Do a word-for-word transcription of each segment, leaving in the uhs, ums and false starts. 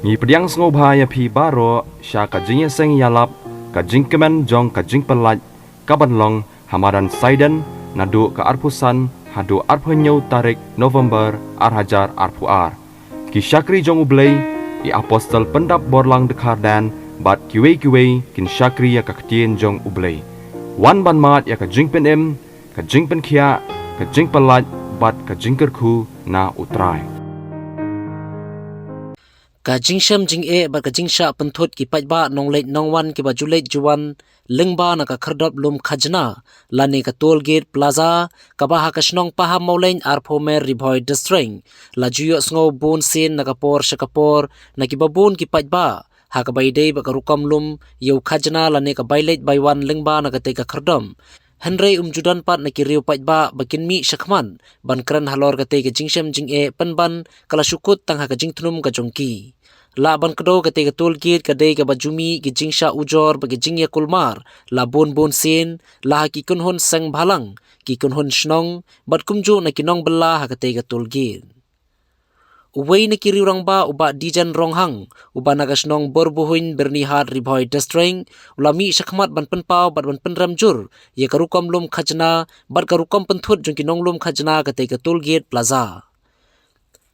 Ngi pdiang sngewbha ïa phi baroh sha ka jingïaseng ïalap, ka jingkmen jong ka jingpynlait, ka ban long ha madan Saiden, naduh ka arphew san haduh arphew hynñiew tarik November ar hajar arphew ar. Ki shakri jong U Blei, i apostol pyndap borlang dkhar dan, bad kiwei kiwei kin shakri ïa ka ktien jong U Blei. Wan ban mad ïa ka jingpynim, ka jingpynkhiah, ka jingpynlait, bad ka jingkyrkhu na U Trai. Ka jingshem jingeh bad ka jingshah pynthut ki paidbah nongleit nongwan kiba ju leit ju wan lyngba na ka khyrdop lum khajna lane ka toll gate plaza, kaba ha ka shnong Pahammawlein, Arphew Mer, Ri Bhoi District, la ju ïohsngew bun sien na ka por sha ka por na kiba bun ki paidbah ha kaba ïadei bad ka rukom lum ïa u khajna lane ka bai leit bai wan lyngba na katei ka khyrdop. Hynrei um ju don pat na ki riew paidbah ba kin mih shakhmat ban kren halor katei ka jingshem jingeh pynban ka la shu kut tang ha ka jingthnum ka jong ki. Lah ban kdew, katei ka toll gate ka dei kaba ju mih ki jingshah ujor bad ki jingïakulmar la bun bun sien, la ha ki kynhun seng bhalang, ki kynhun shnong, bad kumjuh na ki nongbylla ha katei ka toll gate. Uwei na ki riew rangbah, u Bah Dijen Ronghang, uba na ka shnong Borbuhuin, Byrnihat, Ri Bhoi District, u la mih shakhmat ban pynpaw bad ban pynrem jur ïa ka rukom lum khajna bad ka rukom pynthut jong ki nonglum khajna katei ka toll gate plaza.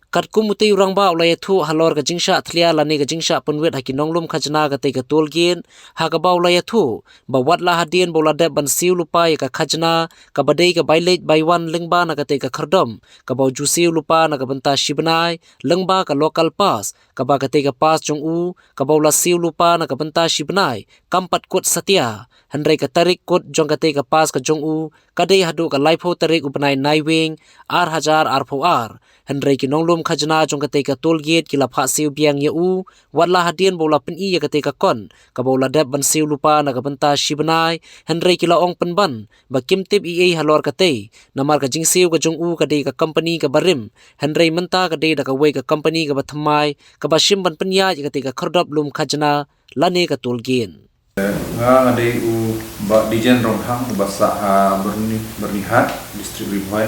Katkum utei u rangbah u la ïathuh halor ka jingshah thlia lane ka jingshah pynwit ha ki nonglum khajna katei ka toll gate, ha kaba u la ïathuh ba wat la hadien ba u la dep ban siew lypa ïa ka khajna kaba dei ka bai leit bai wan lyngba na katei ka khyrdop, kaba u ju siew lypa na ka bynta shi bnai lyngba ka local pass, kaba katei ka pass jong u kaba u la siew lypa na ka bynta shi bnai kam pat kut satia. Hynrei ka tarik kut jong katei ka pass ka jong u ka dei haduh ka laiphew tarik u bnai Naiwieng, ar hajar arphew ar. Hynrei ki nonglum khajna jong katei ka toll gate ki la phah siew biang ïa u wat la hadien ba u la pyni ïa katei ka kot kaba u la dep ban siew lypa na ka bynta shi bnai, hynrei ki la ong pynban ba kim tip ei ei halor katei, namar ka jingsiew ka jong u ka dei ka company kaba rim, hynrei mynta ka dei da kawei ka company kaba thymmai kaba shim ban pynïaid ïa katei ka khyrdop lum khajna lane ka toll gate. Nga, nga dei u Bah Dijen Ronghang, uba sah ha Byrni, Byrnihat, District Ri Bhoi.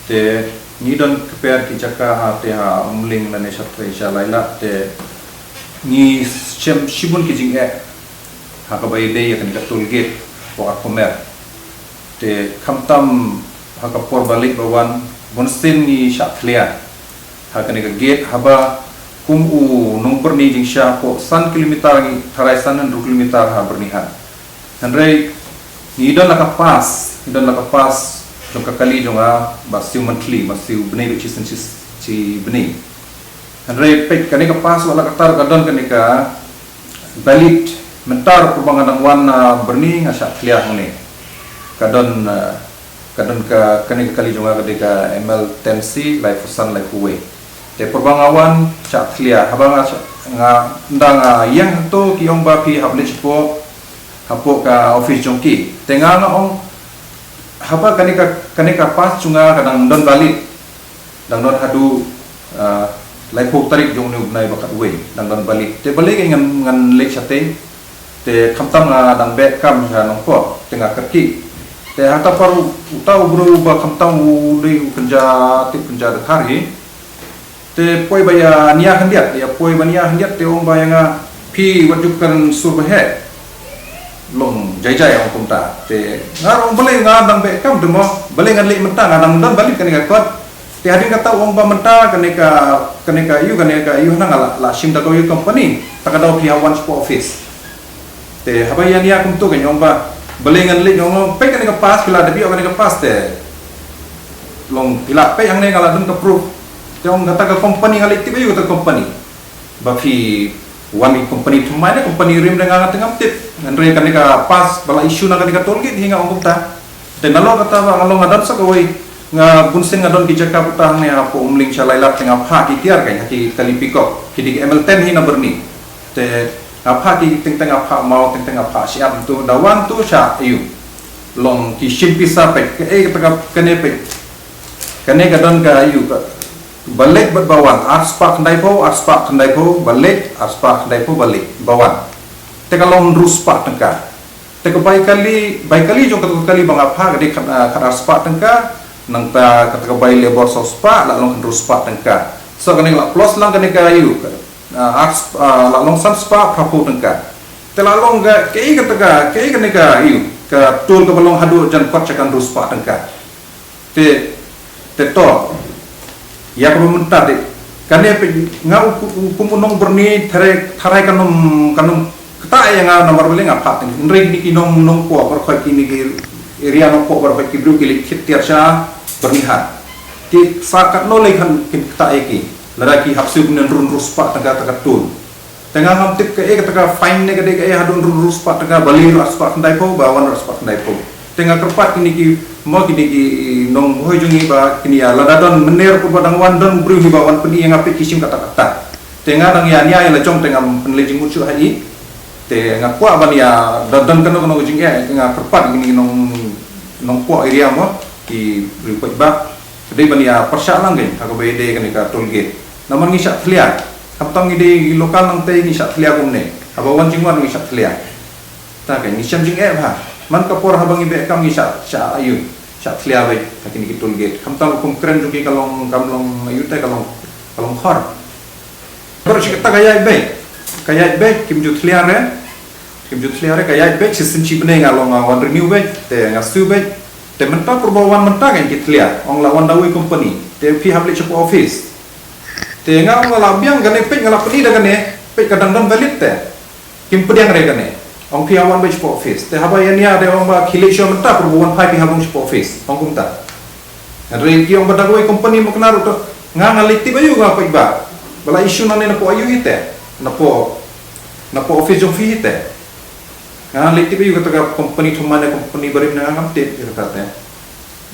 Te ngi don kper ki jaka ha te ha Umling lane sha Trei sha Lailat, te ngi shem shibun ki jingeh ha kaba ïadei ïa kane ka toll gate hapoh Arphew Mer. Te khamtam ha ka por ba leit ba wan, bunsien ngi shah thlia ha kane ka gate, haba kum u nongbyrni jingshah hapoh san kilometer ngi tharai san hynriew kilometer ha Byrnihat. Hynrei ngi don la ka pass, ngi don la ka pass jong ka kali jong nga ba siew monthly, ba siew bnai, ba shisien shi, shi bnai. Hynrei peit kane ka pass wat la katta ka don kane ka valid, mynta ruh ba nga dang wan na Byrni nga shah thlia hangne. Ka don, eh, ka don ka, kane ka kali jong nga ka dei ka M L ten C, laiphew san, laiphew wei. Te por ba nga wan shah thlia, haba nga shah, nga, ynda nga ïeng hangto ki ong ba phi hap leit shapoh, hapoh ka office jong ki. Te nga, nga ong, haba kane ka, kane ka pass jong nga ka dang don valid, dang don haduh, ah, laiphew tarik jong une u bnai ba khatwei, dang don valid. Te balei ngan, ngan leit shatei? Te khamtam nga dang beh kam sha Nongpoh, te nga kyrkieh. Te ha kata por uta u briew ba khamtam u dei u kynja tip kynja dkhar hi, te poi ba ïa nia khyndiat, ïa poi ba nia khyndiat te ong ba ïa nga, phi wat ju kren sur ba heh. Long jai jai, ong kumta. Te nga ong balei, nga dang beh kam te mo, balei ngan leit mynta, nga dang don valid kane ka kot. Te hadien kata ong ba mynta kane ka, kane ka ïu, kane ka ïu hana nga la, la shim da ka ïu company, ta ka daw phi ha wan shapoh office. Te haba ïa nia kumto ka ong ba balei ngan leit, ong peit kane ka pass, phi la dep ïoh kane ka pass te. Long phi la peit hangne nga la don ka proof. Te ong kata ka company nga leit tip ïa kata ka company. Ba phi wan ki company thymmai ne company rim ne nga, nga te ngam tip. Hynrei kane ka pass ba la issue na kane ka toll gate hi, nga ong kumta. Te nalor kata ba nga long nga don sa kawei, nga bunsien nga don ki jaka puta hangne hapoh Umling sha Lailat te nga phah ki tiar ka ha ki kali pikop, ki dei ki M L ten hi na Byrni. Te nga phah ki teng teng, nga phah maw, teng teng nga phah shyiap tu, da wan tu sha ïu. Long ki shim pisa peit, kaei kata ka, kane peit. Kane ka don ka ïu ka, ba leit bad ba wan, ar spah khyndaiphew, ar spah khyndaiphew ba leit, ar spah khyndaiphew ba leit, ba wan. Te ka long hynriew spah tyngka. Te ka bai kali, bai kali jong kata ka kali ba nga phah ka dei khat, ah, khat ar spah tyngka, nangta kata ka bai labour saw spah, la long hynriew spah tyngka. So kane la plus lang kane ka ïu, ka, Ah, ars, ah, la long san spah phra phew tyngka. Te la long ka, kaei kata ka, kaei kane ka, ïa, ka toll kaba long haduh jan kot sha ka hynriew spah tyngka. Te, te to, ïa kaba mynta te, kane phi nga u, u, kum u nong Byrni, tharai, tharai kan ym, kan ym ktah ïa nga namar balei nga phah tyngka. Hynrei kine ki nong, nongpoh baroh khoit, kine ki area nongpoh baroh khoit, ki briew ki leit khit tiar sha Byrnihat. Te sa katno lei kan kin ktah ïa ki. Lada ki hap siew kumne hynriew spah tyngka kata ka toll. Te nga ngam tip kaei kata ka fine ne ka dei kaei, haduh hynriew spah tyngka, balei hynriew spah khyndai phew, ba wan hynriew spah khyndai phew. Te nga kyrpad kine ki, mo kine ki nong Bhoi jong ngi ba kine ïa, lada don mynner kumba dang wan, don u briew hi ba wan pyni ïa nga, peit ki shim katta katta. Te nga dang ïa nia ïa la jong te ngam pynleit jingmut shuh ha i. Te nga kwah ban ïa, da don kano kano ka jingeh, te nga kyrpad kine ki nong, nongpoh area mo, ki briew paidbah. Ka dei ban ïa pyrshah lang kein ha kaba ïadei kane ka toll gate. Namar ngi shah thlia. Khamtam ngi dei local nangtei, ngi shah thlia kumne. Haba wan jingwan ngi shah thlia. Ta kein ngi shem jingeh bha. Man ka por haba ngi beh kam ngi shah, shah ïa u, shah thlia beit ha kine ki toll gate. Khamtam kum kren jong ki ka long, kam long ïa u te, ka long, ka long khor. Baroh shi katta ka ïaid beit. Ka ïaid beit, kim ju thlia re. Kim ju thlia re, ka ïaid beit, shisien shi bnai nga long, nga wan renew beit, te nga siew beit. Te mynta pyrba wan mynta kein ki thlia, ong la wan da uwei u company. Te phi hap leit shapoh office. Te nga ong la biang kane, peit nga la pyni da kane, peit ka dang don valid te. Kim pdiang re kane. Ong phi hap wan beit shapoh office. Te haba ïa nia te ong ba khie leit shuwa mynta pyrba wan phai phi hap long shapoh office. Ong kumta. Hynrei ki ong ba da kawei company mo kane ruh to. Nga nga leit tip aïu nga paidbah. Ba la issue nangne napoh aïu hi te. Napoh, napoh office jong phi hi te. Nga leit tip aïu kata ka company thymmai ne company barim ne, nga ngam tip ïa kata te.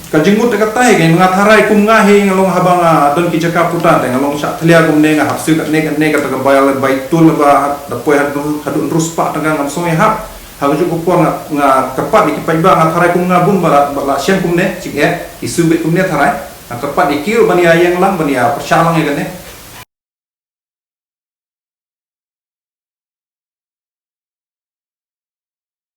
Ka jingmut te kata hi kein, nga tharai kum nga hi nga long haba nga don ki jaka puta te nga long shah thlia kumne, nga hap siew katne katne, kata ka bai, bai toll ba da poi haduh, haduh hynriew spah tyngka, ngam sngew ïahap. Ha kajuh ka por nga, nga kyrpad ïa ki paidbah, nga tharai kum nga bun ba la, ba la shem kumne jingeh, ki siew beit kumne tharai. Nga kyrpad ïa ki ruh ban ïa ïeng lang, ban ïa pyrshah lang ïa kane.